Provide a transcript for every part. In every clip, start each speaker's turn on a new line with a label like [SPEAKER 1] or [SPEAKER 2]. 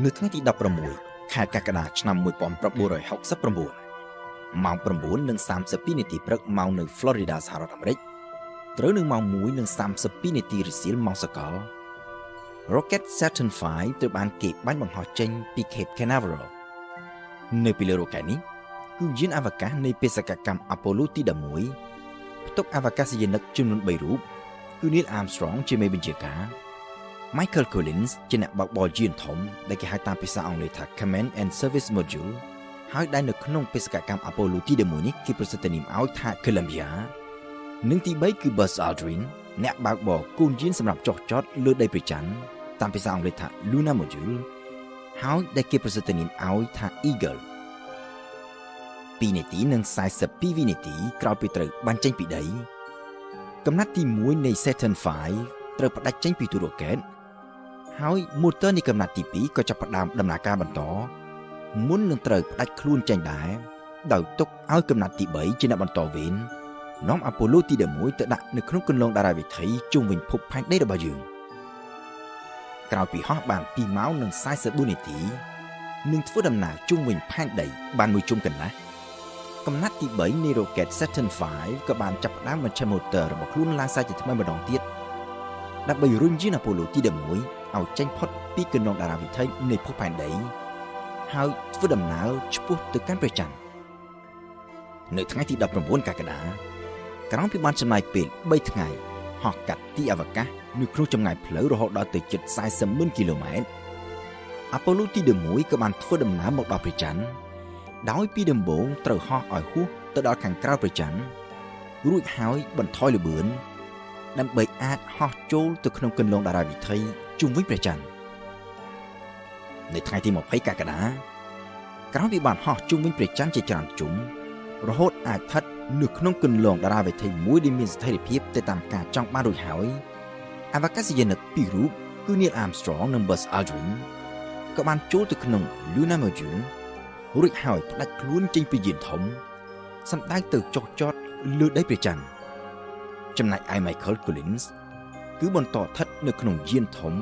[SPEAKER 1] នៅថ្ងៃទី16ខែកក្កដាឆ្នាំ1969ម៉ោង9:32នាទីព្រឹកម៉ោងនៅ Florida សហរដ្ឋអាមេរិកត្រូវនឹងម៉ោង1:32នាទីរសៀលម៉ោងសកល Rocket Saturn V ត្រូវបានគេបាញ់បង្ហោះចេញពី Cape Canaveral នៅពីលើ rocket នេះគឺយានអវកាសនៃបេសកកម្ម Apollo ទី11ផ្ទុកអវកាសយានិកចំនួន3រូបគឺ Neil Armstrong ជាមេបញ្ជាការ Michael Collins ជាអ្នកបើកបរយានធំដែលគេហៅតាមភាសាអង់គ្លេសថា Command and Service Module ហើយដែលនៅក្នុងបេសកកម្ម Apollo ទី11នេះគេប្រសិទ្ធនាមឲ្យថា Columbia និងទី3គឺ Buzz Aldrin អ្នកបើកបរកូនយានសម្រាប់ចុះចតលើដីព្រះច័ន្ទតាមភាសាអង់គ្លេសថា Luna Module ហើយដែលគេប្រសិទ្ធនាមឲ្យថា Eagle 2នាទីនិង42វិនាទីក្រោយពីត្រូវបាញ់ចេញពីដីកំណាត់ទី1នៃ Saturn V ត្រូវផ្ដាច់ចេញពីទូរ៉ុកែតហើយម៉ូទ័រនៃកំណាត់ទី2ក៏ចាប់ផ្ដើមដំណើរការបន្តមុននឹងត្រូវផ្ដាច់ខ្លួនចេញដែរដោយទុកឲ្យកំណាត់ទី3ជាអ្នកបន្តវេននាំអាប៉ូឡូទី11ទៅដាក់នៅក្នុងគន្លងតារាវិថីជុំវិញភពផែនដីរបស់យើងក្រោយពីហោះបាន2ម៉ោងនិង44នាទីនឹងធ្វើដំណើរជុំវិញផែនដីបានមួយជុំកន្លះកំណាត់ទី3នៃ Rocket Saturn V ក៏បានចាប់ផ្ដើមបញ្ឆេះម៉ូទ័ររបស់ខ្លួនឡើងសាជាថ្មីម្ដងទៀតដើម្បីរុញយានអាប៉ូឡូទី11ឲ្យចេញផុតពីគន្លងតារាវិថីនៃភពផែនដីហើយធ្វើដំណើរឆ្ពោះទៅកាន់ព្រះច័ន្ទនៅថ្ងៃទី19កក្កដាក្រោយពីបានចំណាយពេល3ថ្ងៃហោះកាត់ទីអវកាសនៅក្នុងចម្ងាយផ្លូវរហូតដល់ទៅជិត40,000គីឡូម៉ែត្រអាប៉ូឡូទី11ក៏បានធ្វើដំណើរមកដល់ព្រះច័ន្ទដោយពីដំបូងត្រូវហោះឲ្យហួសទៅដល់ខាងក្រៅព្រះច័ន្ទរួចហើយបន្ថយល្បឿនដើម្បីអាចហោះចូលទៅក្នុងគន្លងតារាវិថីជុំវិញព្រះច័ន្ទនៅថ្ងៃទី20កក្កដាក្រោយពីបានហោះជុំវិញព្រះច័ន្ទជាច្រើនជុំរហូតអាចស្ថិតនៅក្នុងគន្លងតារាវិថីមួយដែលមានស្ថិរភាពទៅតាមការចង់បានរួចហើយអវកាសយានិកពីររូបគឺ Neil Armstrong និង Buzz Aldrin ក៏បានចូលទៅក្នុង Luna Module រួចហើយផ្ដាច់ខ្លួនចេញពីយានធំសម្ដៅទៅចុះចតលើដីព្រះច័ន្ទចំណែកឯ Michael Collins គឺបន្តស្ថិតនៅក្នុងយានធំ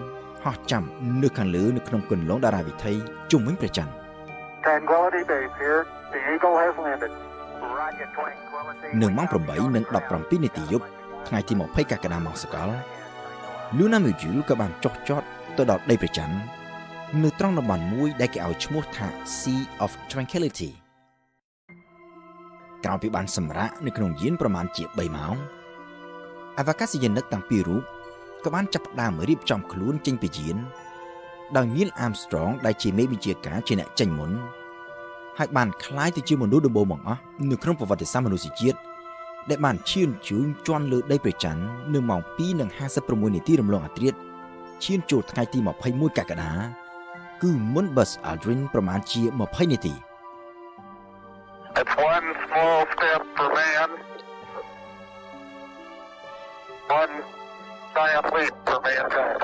[SPEAKER 1] ហោះចាំនៅខាងលើនៅក្នុងគន្លងតារាវិថីជុំវិញព្រះច័ន្ទ
[SPEAKER 2] Tranquility Base here. The Eagle has landed. Roger, Tranquility.
[SPEAKER 1] នៅម៉ោង8:17នាទីយប់ថ្ងៃទី20កក្កដាម៉ោងសកល Luna Module ក៏បានចុះចតទៅដល់ដីព្រះច័ន្ទនៅត្រង់តំបន់មួយដែលគេឲ្យឈ្មោះថា Sea of Tranquility ក្រោយពីបានសម្រាកនៅក្នុងយានប្រមាណជា3ម៉ោងអវកាសយានិកទាំងពីររូបក៏បានចាប់ផ្ដើមរៀបចំខ្លួនចេញពីយានដោយ Neil Armstrong ដែលជាមេបញ្ជាការជាអ្នកចេញមុនហើយបានក្លាយទៅជាមនុស្សដំបូងបង្អស់នៅក្នុងប្រវត្តិសាស្ត្រមនុស្សជាតិដែលបានឈានជើងជាន់លើដីព្រះច័ន្ទនៅម៉ោង2:56នាទីរំលងអាធ្រាត្រឈានចូលថ្ងៃទី21កក្កដាគឺមុន Buzz Aldrin ប្រមាណជា20នាទី
[SPEAKER 2] It's one small step for man, one giant leap for mankind.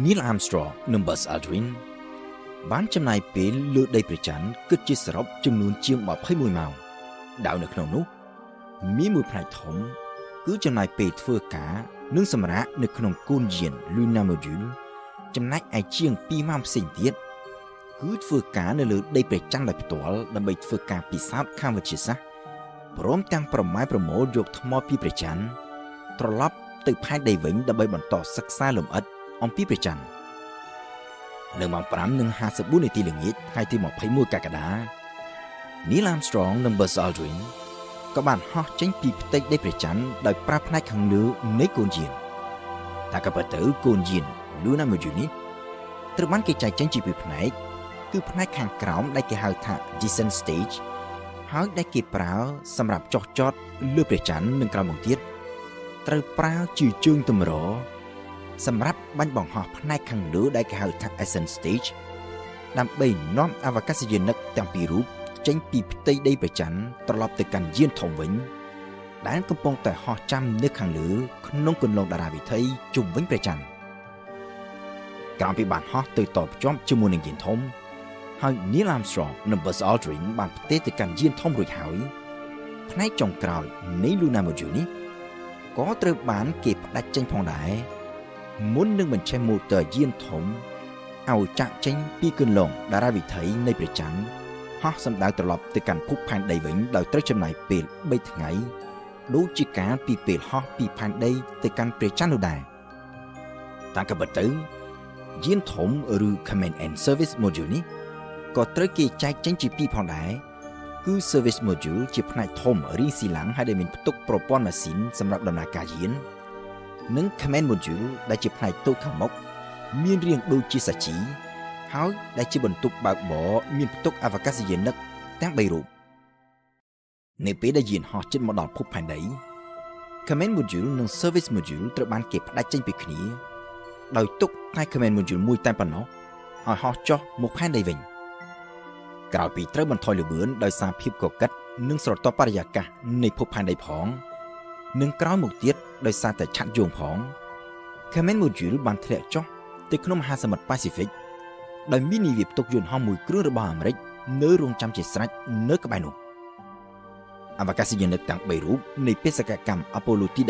[SPEAKER 1] Neil Armstrong និង Buzz Aldrin បានចំណាយពេលលើដីព្រះច័ន្ទគិតជាសរុបចំនួនជាង21ម៉ោងដោយនៅក្នុងនោះមានមួយផ្នែកធំគឺចំណាយពេលធ្វើការនិងសម្រាកនៅក្នុងកូនយាន Luna Module ចំណែកឯជាង2ម៉ោងផ្សេងទៀតគឺធ្វើការនៅលើដីព្រះច័ន្ទដោយផ្ទាល់ដើម្បីធ្វើការពិសោធន៍ខាងវិទ្យាសាស្ត្រព្រមទាំងប្រម៉ែប្រមូលយកថ្មពីព្រះច័ន្ទត្រឡប់ទៅផែនដីវិញដើម្បីបន្តសិក្សាលម្អិតអំពីព្រះច័ន្ទនៅម៉ោង5:54នាទីល្ងាចថ្ងៃទី21កក្កដា Neil Armstrong និង Buzz Aldrin ក៏បានហោះចេញពីផ្ទៃដីព្រះច័ន្ទដោយប្រើផ្នែកខាងលើនៃកូនយានតែក៏ប៉ុន្តែកូនយាន Luna Module នេះត្រូវបានគេចែកចេញជាពីរផ្នែកគឺផ្នែកខាងក្រោមដែលគេហៅថា Descent Stage ហើយដែលគេប្រើសម្រាប់ចុះចតលើព្រះច័ន្ទនិងក្រោមមកទៀតត្រូវប្រើជាជើងទម្រសម្រាប់បាញ់បង្ហោះផ្នែកខាងលើដែលគេហៅថា Ascent Stage ដើម្បីនាំអវកាសយានិកទាំងពីររូបចេញពីផ្ទៃដីព្រះច័ន្ទត្រឡប់ទៅកាន់យានធំវិញដែលកំពុងតែហោះចាំនៅខាងលើក្នុងគន្លងតារាវិថីជុំវិញព្រះច័ន្ទក្រោយពីបានហោះទៅតភ្ជាប់ជាមួយនឹងយានធំ ហើយ Neil Armstrong និង Buzz Aldrin បានផ្ទេរទៅកាន់យានធំរួចហើយផ្នែកចុងក្រោយនៃ Lunar Module នេះក៏ត្រូវបានគេផ្ដាច់ចេញផងដែរមុននឹងបញ្ឆេះម៉ូទ័រយានធំឲ្យចាក់ចេញពីគន្លងតារាវិថីនៃព្រះច័ន្ទហោះសម្ដៅត្រឡប់ទៅកាន់ភពផែនដីវិញដោយត្រូវចំណាយពេល3ថ្ងៃដូចជាកាលពីពេលហោះពីផែនដីទៅកាន់ព្រះច័ន្ទនោះដែរតាមក៏ពិតទៅយានធំឬ Command and Service Module នេះក៏ត្រូវគេចែកចេញជាពីរផងដែរគឺ Service Module ជាផ្នែកធំរាងស៊ីឡាំងហើយដែលមានផ្ទុកប្រព័ន្ធម៉ាស៊ីនសម្រាប់ដំណើរការយាននិង Command Module ដែលជាផ្នែកតូចខាងមុខមានរាងដូចជាសាជីហើយដែលជាបន្ទប់បើកបរមានផ្ទុកអវកាសយានិកទាំង3រូបនៅពេលដែលយានហោះជិតមកដល់ភពផែនដី Command Module និង Service Module ត្រូវបានគេផ្ដាច់ចេញពីគ្នាដោយទុកតែ Command Module មួយតែប៉ុណ្ណោះឲ្យហោះចុះមកផែនដីវិញក្រោយពីត្រូវបន្ថយល្បឿនដោយសារភាពកកិតនិងស្រទាប់បរិយាកាសនៃភពផែនដីផងនិងក្រោយមកទៀតដោយសារតែឆាត់យោងផង Command Module បានធ្លាក់ចុះទៅក្នុងមហាសមុទ្រប៉ាស៊ីហ្វិកដោយមាននាវាផ្ទុកយន្តហោះមួយគ្រឿងរបស់អាមេរិកនៅរងចាំជាស្រេចនៅក្បែរនោះអវកាសយានិកទាំង3រូបនៃបេសកកម្មអាប៉ូឡូទី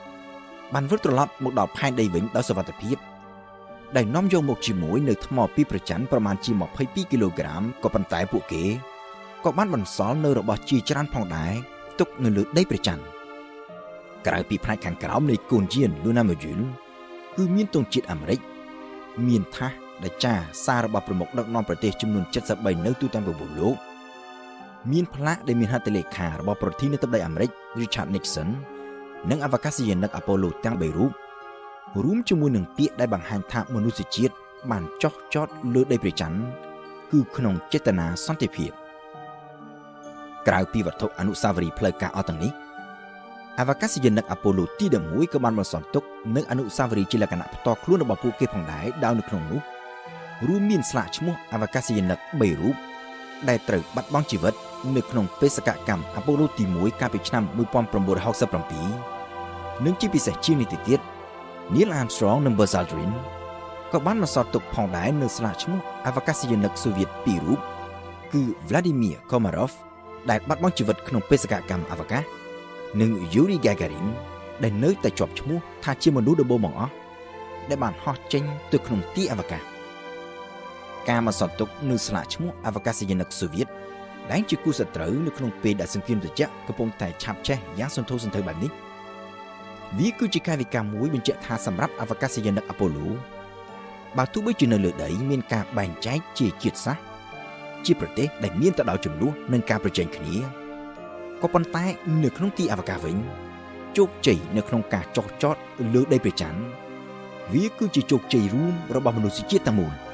[SPEAKER 1] 11បានវិលត្រឡប់មកដល់ផែនដីវិញដោយសុវត្ថិភាពដែលនាំយកមកជាមួយនៅថ្មពីព្រះច័ន្ទប្រមាណជា22គីឡូក្រាមក៏ប៉ុន្តែពួកគេក៏បានបន្សល់នៅរបស់ជាច្រើនផងដែរទុកនៅលើដីព្រះច័ន្ទក្រៅពីផ្នែកខាងក្រោមនៃកូនយាន Lunar Module គឺមានទង់ជាតិអាមេរិកមានថាសដែលចារសាររបស់ប្រមុខដឹកនាំប្រទេសចំនួន73នៅទូទាំងពិភពលោកមានផ្លាកដែលមានហត្ថលេខារបស់ប្រធានាធិបតីអាមេរិក Richard Nixon និងអវកាសយានិកអាប៉ូឡូទាំង3រូបរួមជាមួយនឹងពាក្យដែលបង្ហាញថាមនុស្សជាតិបានចុះចតលើដីព្រះច័ន្ទគឺក្នុងចេតនាសន្តិភាពក្រៅពីវត្ថុអនុស្សាវរីយ៍ផ្លូវការអស់ទាំងនេះអវកាសយានិកអាប៉ូឡូទី11ក៏បានបន្សល់ទុកនៅអនុស្សាវរីយ៍ជាលក្ខណៈផ្ទាល់ខ្លួនរបស់ពួកគេផងដែរដោយនៅក្នុងនោះរួមមានស្លាកឈ្មោះអវកាសយានិក3រូបដែលត្រូវបាត់បង់ជីវិតនៅក្នុងបេសកកម្មអាប៉ូឡូទី1កាលពីឆ្នាំ1967និងជាពិសេសជាងនេះទៅទៀត Neil Armstrong និង Buzz Aldrin ក៏បានបន្សល់ទុកផងដែរនៅស្លាកឈ្មោះអវកាសយានិកសូវៀតពីររូបគឺ Vladimir Komarov ដែលបាត់បង់ជីវិតក្នុងបេសកកម្មអវកាសនិង Yuri Gagarin ដែលនៅតែជាប់ឈ្មោះថាជាមនុស្សដំបូងបង្អស់ដែលបានហោះចេញទៅក្នុងទីអវកាសការបន្សល់ទុកនៅស្លាកឈ្មោះអវកាសយានិកសូវៀតដែលជាគូសត្រូវនៅក្នុងពេលដែលសង្គ្រាមត្រជាក់កំពុងតែឆាបឆេះយ៉ាងសន្ធោសន្ធៅបែបនេះវាគឺជាកាយវិការមួយបញ្ជាក់ថាសម្រាប់អវកាសយានិកអាប៉ូឡូបើទោះបីជានៅលើដីមានការបែងចែកជាជាតិសាសន៍ជាប្រទេសដែលមានទៅដោយចំនួននិងការប្រជែងគ្នាក៏ប៉ុន្តែនៅក្នុងទីអវកាសវិញជោគជ័យនៅក្នុងការចុះចតលើដីព្រះច័ន្ទវាគឺជាជោគជ័យរួមរបស់មនុស្សជាតិទាំងមូល។